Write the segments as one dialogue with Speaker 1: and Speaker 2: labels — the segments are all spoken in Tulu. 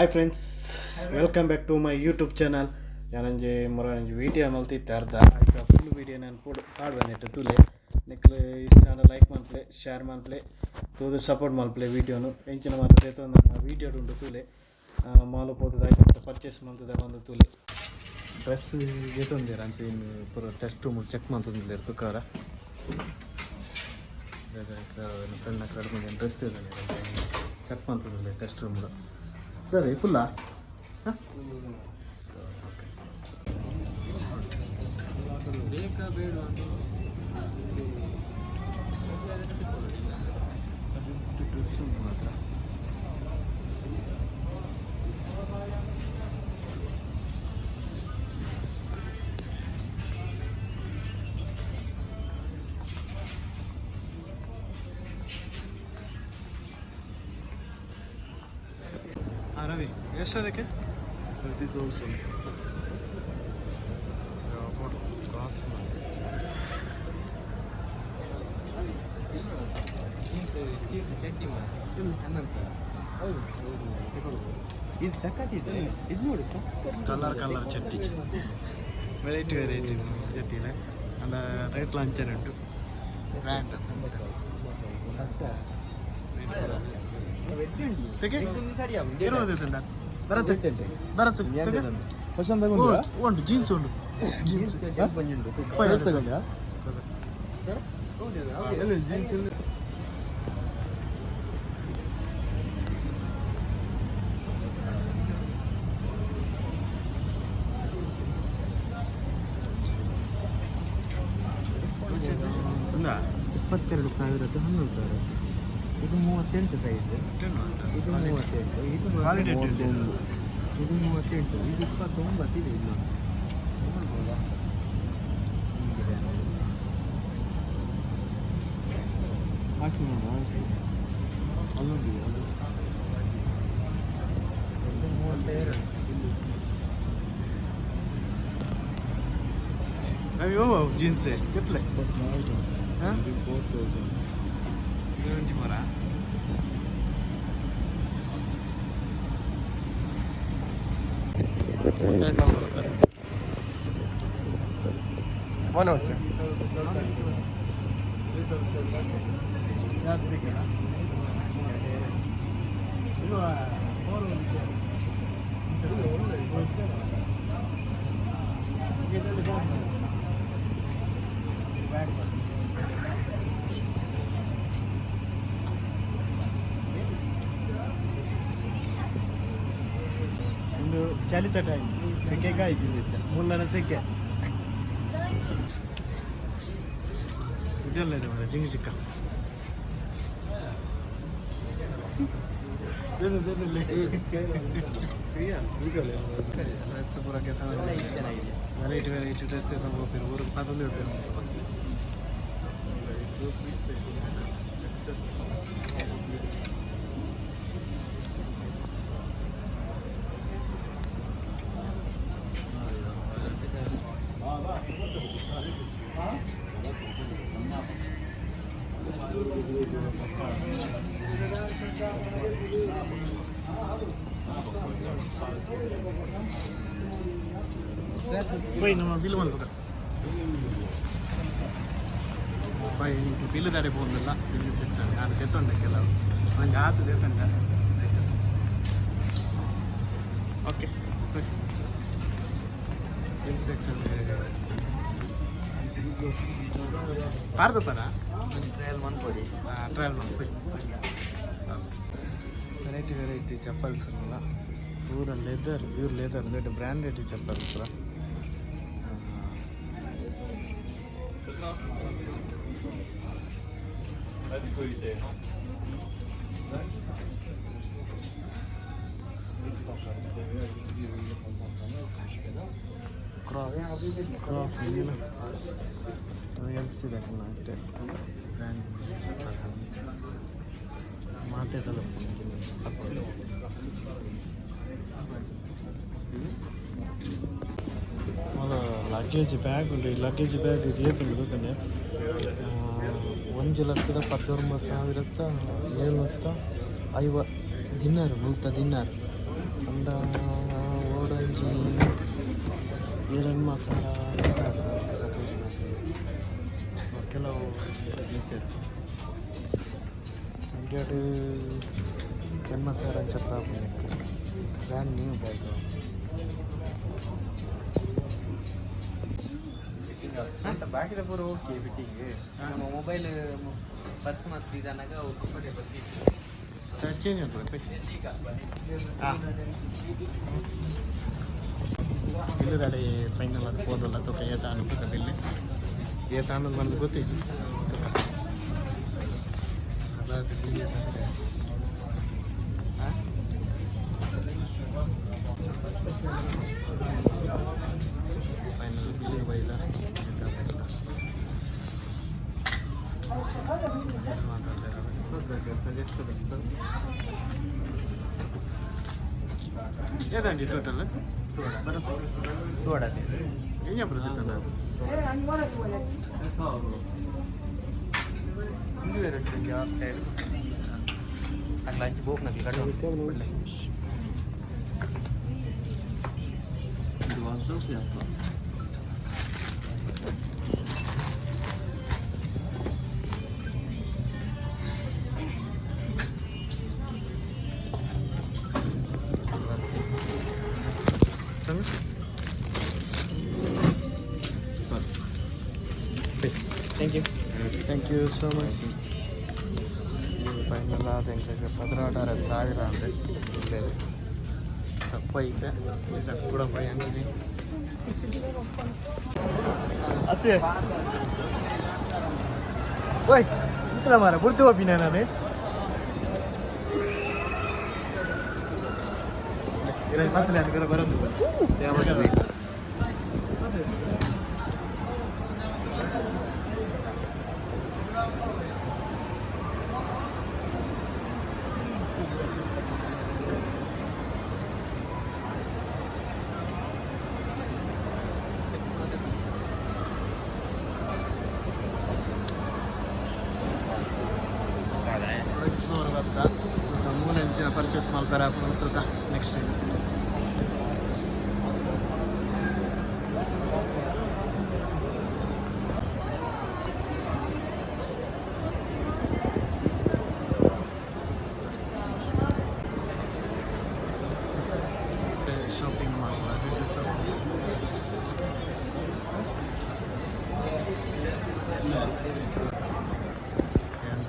Speaker 1: Hi friends, welcome back to my YouTube channel. ಯಾನೊಂಜಿ ಮೊರ ಒಂಜಿ ವೀಡಿಯೋ ಮಲ್ತಿತ್ತೆ ಅರ್ಧ ಐತ ಫುಲ್ ವೀಡಿಯೋ ನಾನು ಪೋಡು ಪಾಡ್ವೆ ತೂಲೆ. ನಿಕ್ಲು ಇಷ್ಟ ಆಂಡ ಲೈಕ್ ಮನ್ಪುಲೆ, ಶೇರ್ ಮನ್ಪುಲೆ, ತೂದು ಸಪೋರ್ಟ್ ಮನ್ಪುಲೆ ವೀಡಿಯೋನು. ಎಂಚಿನ ಮಾತ ದೇತೊಂದು ವೀಡಿಯೋ ಉಂಡು ತೂಲೆ. ಮಾಲ್ ಪೋತುದು ಐತ ಪರ್ಚೇಸ್ ಮಲ್ತುದ ಬಂದು ತೂಲೆ. ಡ್ರೆಸ್ ಗೆತೊಂದೆರ್ ಅಂಚ ಇನ್ನು ಪೂರ ಟೆಸ್ಟ್ ರೂಮ್ ಚೆಕ್ ಮಲ್ತೊಂದುಲ್ಲೆರ್ ತುಕಾರ. ಫ್ರೆಂಡ್ ಕಡ್ಕೊಂದು ಡ್ರೆಸ್ ಚೆಕ್ ಮಲ್ತೊಂದುಲ್ಲೆರ್ ಟೆಸ್ಟ್ ರೂಮ್. ದಾದ ಫುಲ್ಲಾ? ಓಕೆ.
Speaker 2: ಬೇಕಾ ಬೇಡ ಅಂತ.
Speaker 1: ಡ್ರೆಸ್ ಉಂಟು ಮಾತ್ರ. ಹಾಂ ರವಿ, ಎಷ್ಟು ಅದಕ್ಕೆ?
Speaker 2: 30,000.
Speaker 1: ಕಾಸ್ಟ್ಲಿ.
Speaker 2: ಜೀನ್ಸ್ ಜೀನ್ಸ್ ಚಡ್ಡಿ 11,000. ಹೌದು ಹೌದು, ತಗೊಳ್ಬೋದು. ಇದು ಸಖತ್ ಇದೆ, ಇದು ನೋಡಿ.
Speaker 1: ಕಲರ್ ಕಲರ್ ಚಡ್ಡಿ, ವೆರೈಟಿ ವೆರೈಟಿ ಚಡ್ಡಿನ. ಅಂದ ರೇಟ್ ಅಂಚನೆ ಉಂಟು ಬ್ರ್ಯಾಂಡ್. ಇರುವುದು ಬರತ್ತೆ ಬರತ್ತೆ. ಉಂಟು, ಜೀನ್ಸ್ ಉಂಟು, ಜೀನ್ಸ್.
Speaker 2: ಜೀನ್ಸ್. 22,000ದ್ದು 11,000. ಇದು 38 ಸೈಜ್, ಇದು 38, ಇದು
Speaker 1: Quality.
Speaker 2: 31, ಇದು 38, ಇದು 29 ಇದೆ. ಇಲ್ಲೊಂದು ನೋಡ್ಬೋದಾ? ಹೀಗಿದೆ. ಹಾಕಿ ನೋಡುವ. ಹಾಕಿ, ಅಲ್ಲೊಂದಿದೆ ಅದು. ಇದು 32 ಇಲ್ಲಿ.
Speaker 1: ರವಿ, ಓ ಜೀನ್ಸ್ ಕೆಟ್ಲೆ? ಹಾಂ.
Speaker 2: ಇದು 4,000.
Speaker 1: 74.
Speaker 2: One hour sir.
Speaker 1: ಒಂದು ಚಳಿತ ಟೈಮ್, ಸೆಕೆ ಕಾಯ್ಚಿಂದಿತ್ತ ಮುಲ್ಲನ ಸೆಕೆ. ಇದೆಲ್ಲ ಇದೆ ಮಾರ್ರೆ, ಜಿಂಗ್ ಚಿಕ್ಕ. ಡ್ರೆಸ್ ಪೂರ.
Speaker 2: ಚೆನ್ನಾಗಿದೆ.
Speaker 1: ವೆರೈಟಿ ವೆರೈಟಿ ಡ್ರೆಸ್ ತಗೋಪಿರು, ಊರಿಗೆ ಪತೊಂದು ಇಡ್ಪೇರು. ಬೈ, ನಮ್ಮ ಬಿಲ್ ಮಲ್ಪುಗ ಬೈ. ನಿಂಗೆ ಬಿಲ್ ದಾಡೆ ಪೋಂದಿಲ್ಲ. ಬಿಲ್ ಸೆಕ್ಷನ್ ನಾನು ತೆತ್ತೊಂಡೆ ಕೆಲವು ಒಂಜಿ ಆತು ತೆತ್ತೊಂಡೆ ಐಟಮ್ಸ್. ಓಕೆ, ಬಿಲ್ ಸೆಕ್ಷನ್ ಪಾರ್ದು ಪರ.
Speaker 2: ಟ್ರಯಲ್ ಮನ್ಪೊಡಿ.
Speaker 1: ಟ್ರಯಲ್ ಮಲ್ಪಿ. ವೆರೈಟಿ ವೆರೈಟಿ ಚಪ್ಪಲ್ಸ್ ಅಲ್ಲ, ಪೂರ ಲೆದರ್, ಪ್ಯೂರ್ ಲೆದರ್, ದೊಡ್ಡ ಬ್ರ್ಯಾಂಡೆಡ್ ಚಪ್ಪಲ್ಸ್ ಪೂರ. ಕ್ರಾಫ್ ಕ್ರಾಫ್ ಏನು ಅದು ಎಲ್ಸಿದೆ ಬ್ರ್ಯಾಂಡ್ ಚಪ್ಪಲ್ ಮಾತೆದಲ್ಲ. ಚಪ್ಪಲ್ ಲಗೇಜ್ ಬ್ಯಾಗ್ ಉಂಟು. ಈ ಲಗೇಜ್ ಬ್ಯಾಗ್ ಏತುಂಡು ತೂಕನೆ, 1,19,750 ದಿನಾರು. ಮುಲ್ತ ದಿನಾರ್. ಪಂಡ ಓಡೊಂಜಿ ಏರನ್ ಮಸಾಲ ಸೊ ಕೆಲವು ರೀತಿಯಡ್ ಇಂಡಿಯಾಡ್ ಎನ್ಮಸಾರ ಅಂಚ ಪ್ರಾಬ್ಲಮ್ ಬ್ರ್ಯಾಂಡ್ ನ್ಯೂ ಬ್ಯಾಗ್.
Speaker 2: ಅಂತ ಬಾಕಿದ ಪೂರ ಓಕೆ ಫಿಟ್ಟಿಂಗ್. ನಮ್ಮ ಮೊಬೈಲ್ ಪರ್ಸ್ ಮತ್ತು ಇದಾನಾಗ ಕಂಫರ್ಟೇಬಲ್.
Speaker 1: ಚೇಂಜ್ ಆಗ್ತದೆ. ಹಾಂ, ಬಿಲ್ಲುದಾಡೆ ಫೈನಲ್ ಅದು ಪೋದಲ್ಲ. ತೂಕ ಏತಾನು ತೂಕ ಬಿಲ್ಲು ಏತಾನು ಬಂದು ಗೊತ್ತಿಜ್ಜಿ ತೂಕ. ಅದಾದ ಬಿಲ್ ಏತಂದ್ರೆ ಫೈನಲ್ ಬಿಲ್ಲಿಗೆ ಬೈಲ. ಏದಂಡಿ ಟೋಟಲ್?
Speaker 2: ತೋಡಲ್ಲಿ.
Speaker 1: ಏನೇ ಬರುತ್ತೆ?
Speaker 2: ಲಂಚ್ ಬೋಕ್ ನಕಲಿ ಕಟ್ಟು. Thank you.
Speaker 1: Thank you so much. Final ಆದ ಎಂಕ್ಲೆಗ್ 16,500 ಅಂದೆ ಇಲ್ಲೇ ತಪ್ಪ ಐತೆ ಕೂಡ ಪೈ ಅಂಚಿನಿ ಅತ್ತೆ. ಓಯ್ ಇಂತಲ ಮಾರ ಬುಡ್ತು ಹೋಪಿನ ನಾನು ಪತ್ತಲೆ ಅನ್ಕರ ಬರೋದು. ಫ್ಲೋರ್ ಬತ್ತ ತೂಕ ಮೂಲೆಂಚಿನ ಪರ್ಚೇಸ್ ಮಲ್ಪೆರ ಆಪುಂಡು ತೂಕ ನೆಕ್ಸ್ಟ್ ಶಾಪಿಂಗ್ ಮಾಡುವ ಶಾಪಿಂಗ್.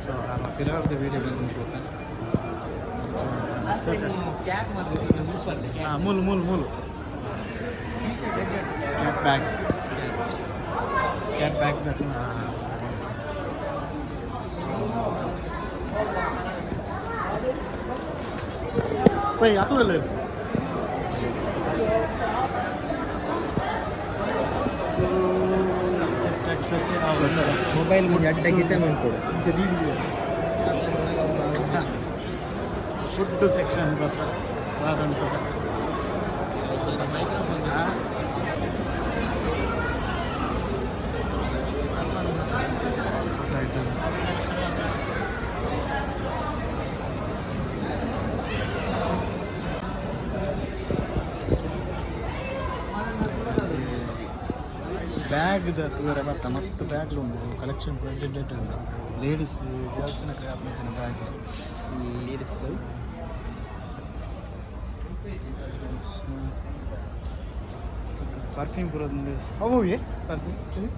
Speaker 1: ಸೊ ನಾನು ಪಿರಾರ್ದ ವೀಡಿಯೋ ಬಂದು.
Speaker 2: ಕ್ಯಾಪ್.
Speaker 1: ಹಾಂ, ಮೂಲು ಮೂಲು ಮೂಲು ಕ್ಯಾಪ್ ಬ್ಯಾಗ್ಸ್, ಕ್ಯಾಪ್ ಬ್ಯಾಗ್. ಪೈ ಹಾಕಲಲ್ಲ. ಟ್ಯಾಕ್ಸಸ್.
Speaker 2: ಮೊಬೈಲ್ ಮುಂದೆ ಅಡ್ಡ ಕಿಸೆ ಮಾಡ್ಕೊಡು.
Speaker 1: ಫುಡ್ ಸೆಕ್ಷನ್ ಬರ್ತಾ ದಾದಂತ. Food items. ಬ್ಯಾಗ್ದ ತೂವರೆ ಬತ್ತ ಮಸ್ತ್ ಬ್ಯಾಗ್ಲು ಉಂಡು, ಕಲೆಕ್ಷನ್ ಪೂರ ಎಡ್ಡೆ ಉಂಡು. ಲೇಡೀಸ್ ಗರ್ಲ್ಸ್ನ ಆಪುನ ಬ್ಯಾಗ್.
Speaker 2: Ladies girls.
Speaker 1: Perfume ಪೂರ ಉಂಡು. ಅವು ಪರ್ಫ್ಯೂಮ್.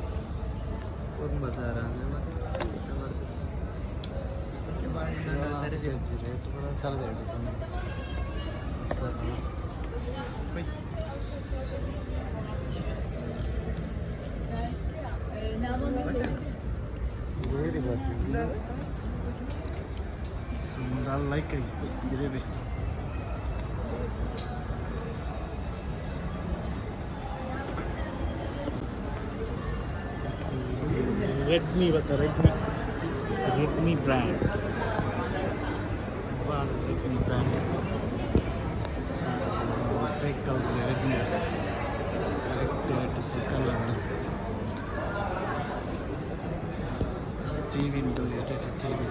Speaker 2: ಒಂದು ಬಜಾರ.
Speaker 1: ರೇಟ್ ಪೂರ ತರದೇ. Sir, very perfume. So like ಇದೆ. ರೆಡ್ಮಿ ಬತ್ತ, Redmi, Redmi brand, Redmi brand cycle. Redmi correct cycle. TV ಉಂಟು, ಎರಡು ಟಿವಿ.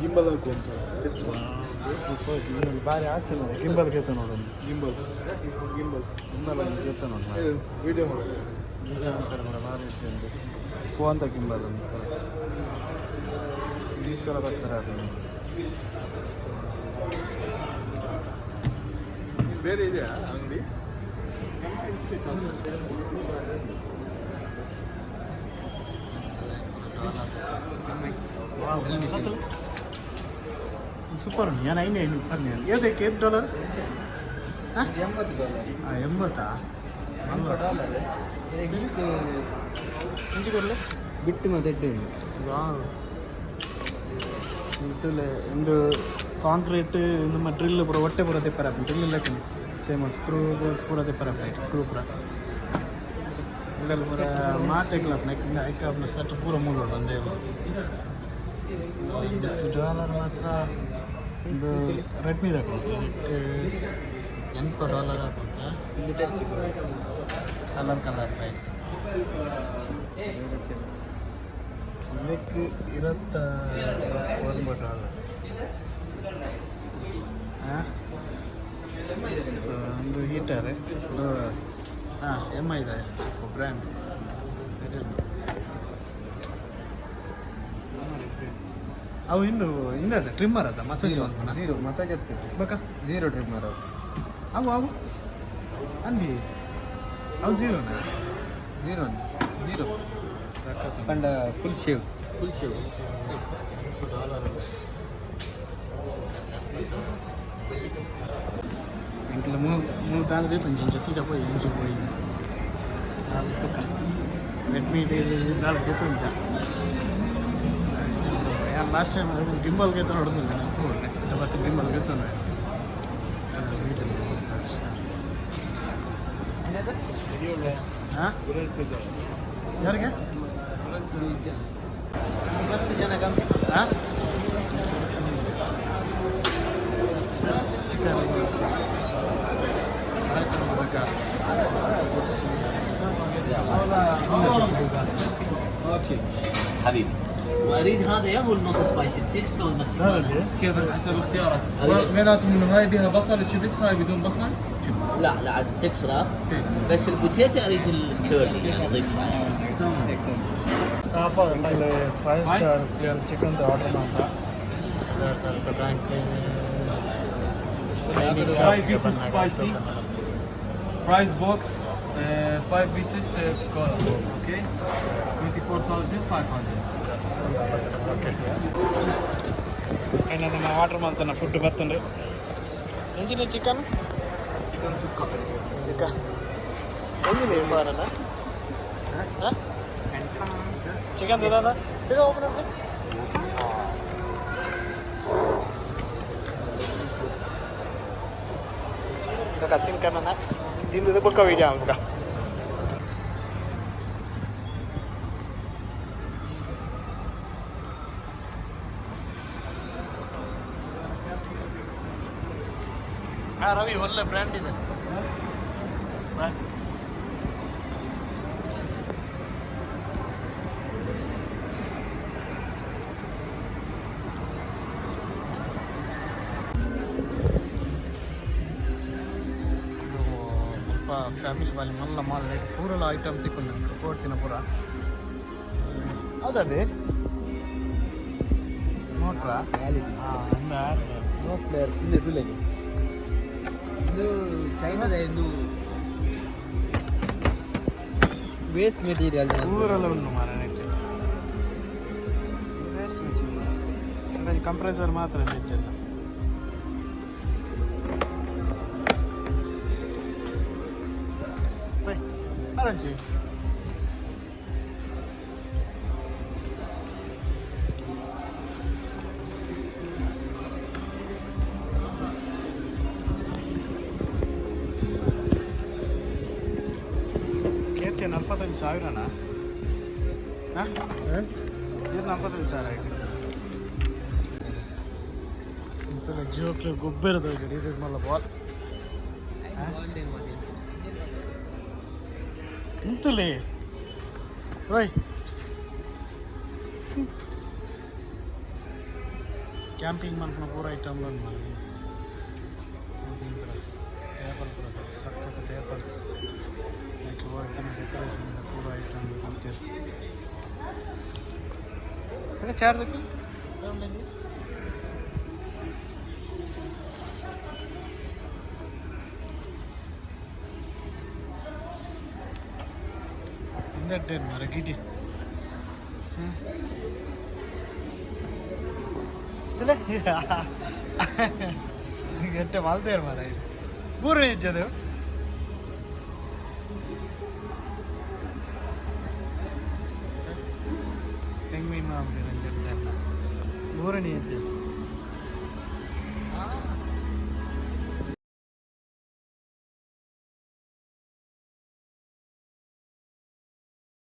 Speaker 3: ಗಿಂಬಲ್ ಹಾಕುವಂತ.
Speaker 1: ಸೂಪರ್ ಗಿಂಬಲ್ ಭಾರಿ ಆಸೆ ನೋಡಿ ಗಿಂಬಲ್ ಗೆತ್ತ ನೋಡೋದು.
Speaker 3: Gimbal gimbal.
Speaker 1: ಗಿಂಬಲ್ ಗೆತ್ತ ನೋಡಿ.
Speaker 3: ವಿಡಿಯೋ ಮಾಡೋದು.
Speaker 1: ವಿಡಿಯೋ ಅಂತಾರೆ ಕೂಡ ಭಾರಿ ಇತ್ತು ಫೋನ್ ಗಿಂಬಲ್ ಅಂತಾರೆ. ಈ ಚಲೋ ಬರ್ತಾರೆ ಅದು.
Speaker 3: ಬೇರೆ ಇದೆಯಾ ಅಂಗಡಿ?
Speaker 1: ಸೂಪರ್. ನಾನು ಐನೇ ಪನ್ನಿ ಏದಕ್ಕೆ $8?
Speaker 2: $80.
Speaker 1: ಹಾಂ, 80.
Speaker 2: $80.
Speaker 1: ಇಂಚು ಕೊಡಲೆ.
Speaker 2: ಬಿಟ್ಟು ಮತ್ತೆ ಉಂಟು.
Speaker 1: ವಾವ್, ಇಂತುಲೆ ಇಂದು ಕಾಂಕ್ರೀಟ್ ನಮ್ಮ ಡ್ರಿಲ್ ಪೂರ ಒಟ್ಟೆ ಪೂರ ತಿಪ್ಪರ ಡ್ರಿಲ್ ಲೆಕ್ಕ ಸೇಮ್ ಸ್ಕ್ರೂ ಪೂರ ತಿಪ್ಪರ ಸ್ಕ್ರೂ ಪೂರ ಇದ್ರಲ್ಲಿ ಪೂರ ಮಾತೆ ಕ್ಲಬ್ ನೆಕ್ ಐಕಾಪ್ನ ಸೆಟ್ ಪೂರ ಮೂಲ ಒಂದೇ ಡಾಲರ್ ಮಾತ್ರ. ಇದು ರೆಡ್ಮಿ ಹಾಕೊಂಡು ಇದಕ್ಕೆ $8 ಹಾಕೊಂಡ.
Speaker 2: ಇದು ಟಚ್.
Speaker 1: ಕಲರ್ ಕಲರ್ ಪ್ರೈಸ್ ಇದಕ್ಕೆ $29. ಹಾಂ, ಒಂದು ಹೀಟರ್. ಹಾಂ, ಎಮ್ I ಇದೆ ಬ್ರ್ಯಾಂಡ್. ಅವು ಇಂದು ಹಿಂದೆ ಅದ ಟ್ರಿಮ್ಮರ್ ಅದ ಮಸಾಜ್ ಮಲ್ಪನ.
Speaker 2: ಜೀರೋ ಮಸಾಜ್ ಆಗ್ತದೆ.
Speaker 1: ಬಕ
Speaker 2: ಜೀರೋ ಟ್ರಿಮ್ಮರ್ ಅದು.
Speaker 1: ಅವು ಅವು ಅಂದಿ ಅವು ಜೀರೋನಾ?
Speaker 2: Zero zero.
Speaker 1: ಸಖತ್.
Speaker 2: ಕಂಡ ಫುಲ್ ಶೇವ್ ಫುಲ್ ಶೇವ್.
Speaker 1: ಎಂಕಲ ಮೂರು ಮೂರು ದಾಲ ದೇತಂಚ ಇಂಚ ಸೀದಾ ಪೋಯಿ ಇಂಚ ಪೋಯಿ ದಾಲ ತುಕ್ಕ ರೆಡ್ಮಿ ದಾಲ ದೇತಂಚ. ಲಾಸ್ಟ್ ಟೈಮ್ ಗಿಂಬಲ್ ಗೆತ್ತ ನೋಡಿದ್ದಿಲ್ಲ ನಾನು. ತೋಡು ನೆಕ್ಸ್ಟ್ ಮತ್ತೆ ಗಿಂಬಲ್ ಗೆತ್ತ ಹಾಂ. ಯಾರಿಗೆ?
Speaker 2: ಜನ ಕಮ್ಮಿ.
Speaker 1: ಹಾಂ, chicken.
Speaker 2: اوكي.
Speaker 4: حبيبي واريد هذا يا هو النوت سبايسي التكس لو المكسيكان.
Speaker 5: كيف حسب اختيارك، بيناتهم انه هاي بيها بصل شيبس، هاي بدون بصل شيبس.
Speaker 4: لا لا، عاد التكس لا، بس البوتيتا اريد الكيرلي، يعني ضيف.
Speaker 1: Five star chicken order ಮಾಡ್ದ 2000.
Speaker 5: Five pieces spicy. Fries box, five pieces, cola. Okay, 24,500.
Speaker 1: అయినా ಆರ್ಡರ್ ಮಾಡ್ತಾನೆ ಫುಡ್ ಬರ್ತಂಡು. ಎಂಜಿನ ಚಿಕನ್ ಚಿಕನ್ ಎಂಜಿನ ಬಾರಲ್ಲ ಚಿಕನ್ ದಾದಾ ಇದು ಓಪನ್ ಮಾಡಿ. ಚಿಕನ್ ತಿಂದಿದ್ದು ಬೊಕ್ಕ ವೀಡಿಯೋ ಅನ್ಬಿಡ. ಹಾಂ ರವಿ, ಒಳ್ಳೆ ಬ್ರ್ಯಾಂಡ್ ಇದೆ ಬ್ರ್ಯಾಂಡ್. ಇದು ಸ್ವಲ್ಪ ಫ್ಯಾಮಿಲಿ ಬಾಲಿ ಮಲ್ಲ ಮಾಲ್ ಪೂರಲ ಐಟಮ್ ತಿಕ್ಕೊಂಡು ಕೋಡ್ಚಿನ ಪೂರ ಹೌದದೇ ನೋಟ್ರಾ. ಹಾಂ, ಒಂದು ಆರು.
Speaker 2: ನೋ ಪ್ಲೇಯರ್ ಹಿಂದೆ ತುಲೆಗೆ ಇದು ಚೈನಾದ ಇದು ವೇಸ್ಟ್ ಮೆಟೀರಿಯಲ್.
Speaker 1: ಊರೆಲ್ಲ ಉಂಟು ಮಾರ. ವೇಸ್ಟ್ ಕಂಪ್ರೆಸರ್ ಮಾತ್ರ ಇಟ್ಟಿಲ್ಲ. ಅರಂಚಿ ಕೇಳ್ತೀಯ 45,000ನಾ? ಹಾಂ, ಇದು 45,000 ಆಯ್ತು. ಇಂತೆಲ್ಲ ಜೋಕ್ಲು ಗೊಬ್ಬರದ ಇದು ಮಲ್ಲ ಬಾಲ್ ಇಂತಲೇ ಓಯ್. ಕ್ಯಾಂಪಿಂಗ್ ಮನ್ಪುನ ಪೂರ ಐಟಮ್ ಉಂಡು ಮಾರ್ರೆ. ಕ್ಯಾಂಪಿಂಗ್ ಪೂರ ಟೇಬಲ್ ಪೂರ ಸಖತ್ ಟೇಬಲ್ಸ್. ಐಕ್ ಬೋಡಿತ್ತಿನ ಡೆಕೋರೇಷನ್ ಪೂರ ಐಟಮ್ ದೀತೆರ್. ಸರಿ, ಚೇರ್ ದೆಪ್ಪಿ. ಇಂದೆಡ್ಡೆ ಮಾರ್ರೆ ಗಿಡಿ. ಎಡ್ಡೆ ಮಲ್ದೇರ್ ಮಾರ್ರೆ. ಪೂರ ಇಜ್ಜದು. ಪೆಂಗ್ವಿನ್ ಮಲ್ದಿರ ಎಡ್ಡೆ ಬೂರಣಿ ಇಜ್ಜೆ.